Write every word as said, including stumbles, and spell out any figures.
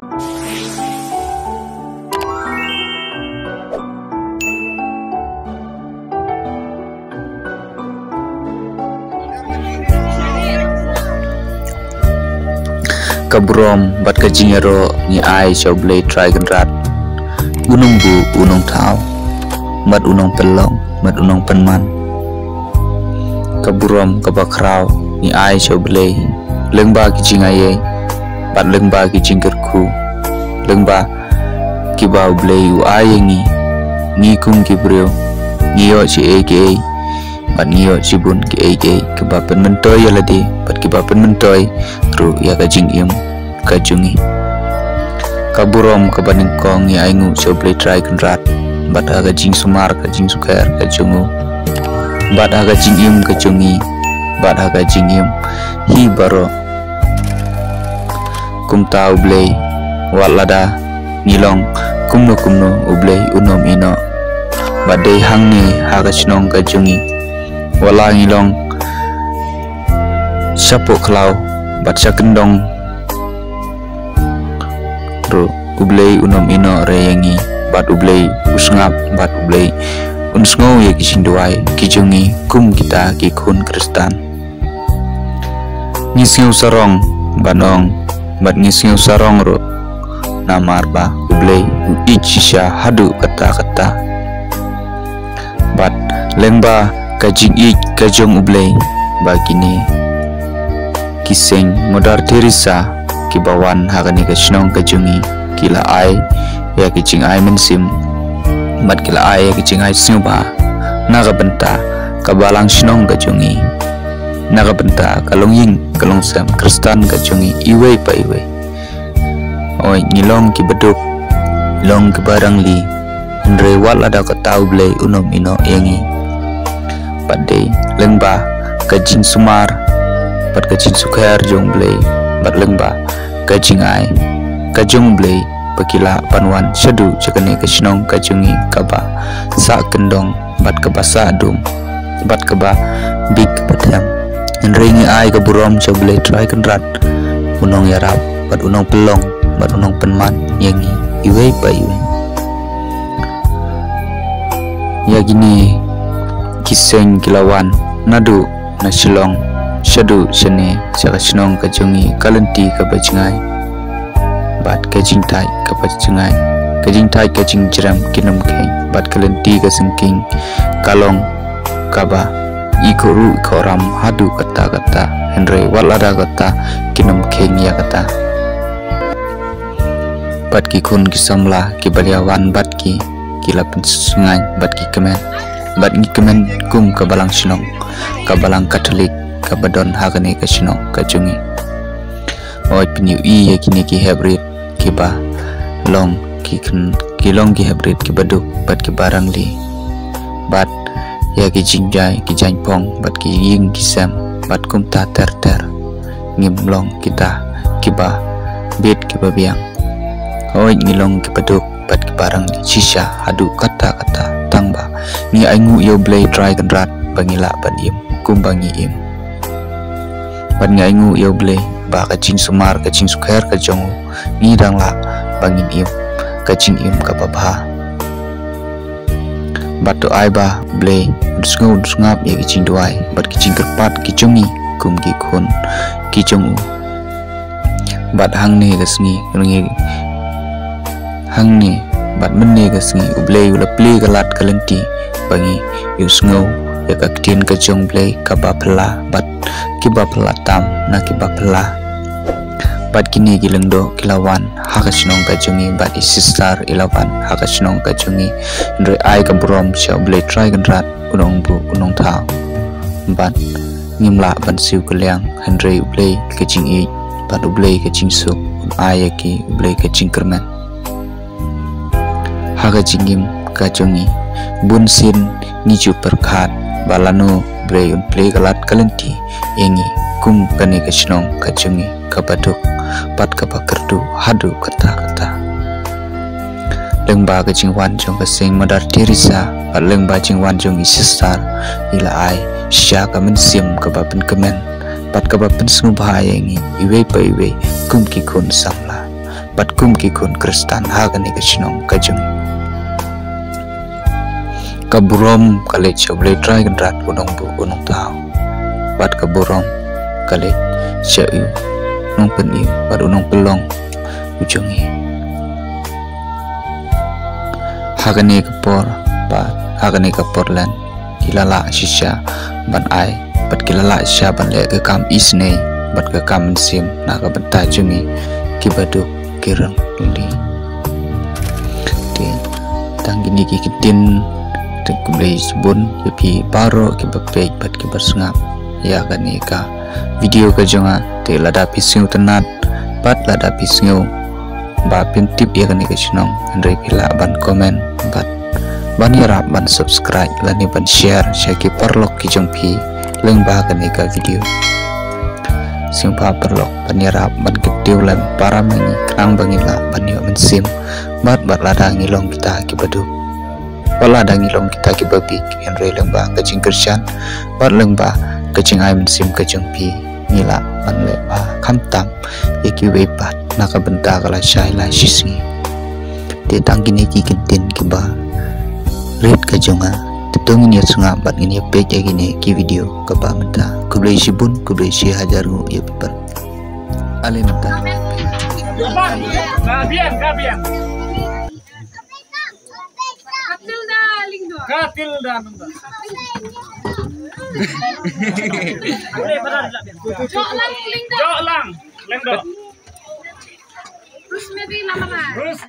Ka burom bad ka jingïaroh ngi ai sha U Blei Trai Kynrad, u nongbuh u nongthaw, bad u nongpynlong bad u nongpynman. Ka burom kaba khraw ngi ai sha U Blei lyngba ki jingaiei bad lyngba ki jingkyrkhu, lyngba kiba U Blei u ai ïa ngi. Ngi kum ki briew ngi ïoh shi ei ki ei bad ngi ïoh shibun ki ei ki ei kiba pynmyntoi ïa lade bad kiba pynmyntoi ruh ïa ka jingim ka jong ngi. Ka burom kaba nyngkong ngi ainguh sha U Blei Trai Kynrad bad ha ka jingsumar ka jingsukher ka jong u, bad ha ka jingim ka jong ngi, bad ha ka jingim hi baroh. Kumta U Blei, wat lada ngi long kumno kumno, U Blei un ym ïehnoh. Bad dei hangne ha ka shnong ka jong ngi, wat la ngi long shapoh khlaw bad sha kyndong ruh, U Blei un ym ïehnoh re ïa ngi, bad U Blei u sngap, bad U Blei un sngew ïa ki jingduwai ki jong ngi kum kita ki khun Khristan. Ngi sngew sarong ban ong, bad ngi sngew sarong ruh, namar ba U Blei u ïeit shisha haduh katta katta. Bad lyngba ka jingïeit ka jong U Blei, ba kine ki seng Mother Teresa kiba wan ha kane ka shnong ka jong ngi, ki la ai ïa ki jingai mynsiem bad ki la ai ïa ki jingai sngewbha na ka bynta ka balang shnong ka jong ngi, na ka bynta ka longïing ka longsem Khristan ka jong ngi iwei pa iwei. Hooid, ngi long kiba duk, ngi long kiba rangli, hynrei wat lada katta U Blei un ym ïehnoh ïa ngi. Bad dei lyngba ka jingsumar bad ka jingsukher jong U Blei, bad lyngba ka jingai ka jong U Blei, ba ki lah ban wan shaduh sha kane ka shnong ka jong ngi kaba sah kyndong bad kaba sah dum bad kaba bieit kaba them. Hynrei ngi ai ka burom sha U Blei Trai Kynrad, u nongïarap bad u nongpynlong bad u nongpynman ïa ngi iwei pa iwei. Ïa kine ki seng ki la wan naduh na Shillong shaduh shane sha ka shnong ka jong ngi, ka lynti kaba jngai bad ka jingthait kaba jngai, ka jingthait ka jingjrem kin ym kheiñ, bad ka lynti ka syngkien ka long kaba i khuh ruh i khuh ram haduh katta katta, hynrei wat lada katta kin ym kheiñ ïa kata. Bad ki khun ki samla kiba la wan bad ki, ki la pynsngain bad ki kmen, bad ngi kmen kum ka balang shnong, ka balang Katholik kaba don ha kane ka shnong ka jong ngi. Hooid, pynïohi ïa kine ki heprit kiba long ki khyn-, ki long ki heprit kiba duk bad kiba rangli. Bad ïa ki jingjia ki jaiñphong bad ki ïing ki sem bad kumta ter ter. Ngim long kita kiba bieit kiba biang. Hooid, ngi long kiba duk bad kiba rangli shisha haduh katta katta, tangba ngi ainguh ïa U Blei Trai Kynrad ba ngi lah ban im kumba ngi im. Bad ngi ainguh ïa U Blei ba ka jingsumar ka jingsukher ka jong u, ngi dang lah ba ngin im ka jingim kaba bha. Bad to ai ba U Blei un sngew un sngap ïa ki jingduwai bad ki jingkyrpad ki jong ngi kum ki khun ki jong u. Bad hangne ka sngi, hangne bad mynne ka sngi U Blei u la plie ka lad ka lynti ba ngi ïohsngew ïa ka ktien ka jong U Blei kaba phylla bad kiba phylla tam na kiba phylla. Bad kine ki lyngdoh ki la wan ha ka shnong ka jong ngi, bad i sister i la wan ha ka shnong ka jong ngi. Hynrei ai ka burom sha U Blei Trai Kynrad, u nongbuh u nongthaw. Bad ngim lah ban siew kylliang, hynrei U Blei ka jingïeit bad U Blei ka jingsuk un ai ïa ki, U Blei ka jingkyrmen ha ka jingim ka jong ngi. Bunsien ngi ju pyrkhat ba lano U Blei un plie ka lad ka lynti ïa ngi kum kane ka shnong ka jong ngi kaba duk bad kaba kyrduh haduh katta katta. Lyngba ka jingwan jong ka Saint Mother Teresa bad lyngba jingwan jong i sister, i la ai shisha ka mynsiem kaba pynkmen bad kaba pynsngewbha ïa ngi iwei pa iwei kum ki khun samla. bad kum ki khun Khristan ha kane ka shnong ka jong ngi. Ka burom ka leit sha U Blei Trai Kynrad, u Nongbuh u Nongthaw, bad ka burom ka leit sha u Nongpynim bad u Nongpynlong u jong ngi. Ha kane ka por bad ha kane ka por lem ki la lah shisha ban ai bad ki la lah shisha ban leh ka kam isynei bad ka kam mynsiem na ka bynta jong ngi ki baduk ki rong lili. Te tang kine ki ktien, te khublei shibun ïa phi baroh kiba peit bad kiba sngap ïa kane ka video ka jong nga. Te lada phi sngewtynnat bad lada phi sngew ba phim tip ïa kane ka shnong, hynrei phi lah ban comment bad ban ïarap ban subscribe lane ban share sha ki paralok ki jong phi lyngba kane ka video. Sngewbha paralok ban ïarap ban kyntiew lem para ma ngi khnang ba ngin lah ban ïoh mynsiem bad, bad lada ngi long kita kiba duk, bad lada ngi long kita kiba bieit, hynrei lyngba ka jingkyrshan bad lyngba ka jingai mynsiem ka jong phi, ngi lah ban leh ba khamtam ïa kiwei pat na ka bynta ka lashai lashisngi. Te tang kine ki ktien kiba rit ka jong nga. Te to ngin ïa sngap bad ngin ïa peit ïa kine ki video kaba mynta. Khublei shibun, khublei shihajar nguh ïa phi baroh. Ale mynta. Ka biang, ka biang. Katilda Lyngdoh. Katilda Lyngdoh. Joklang Lyngdoh. Joklang Lyngdoh. Rosemary Lamarai. Rose-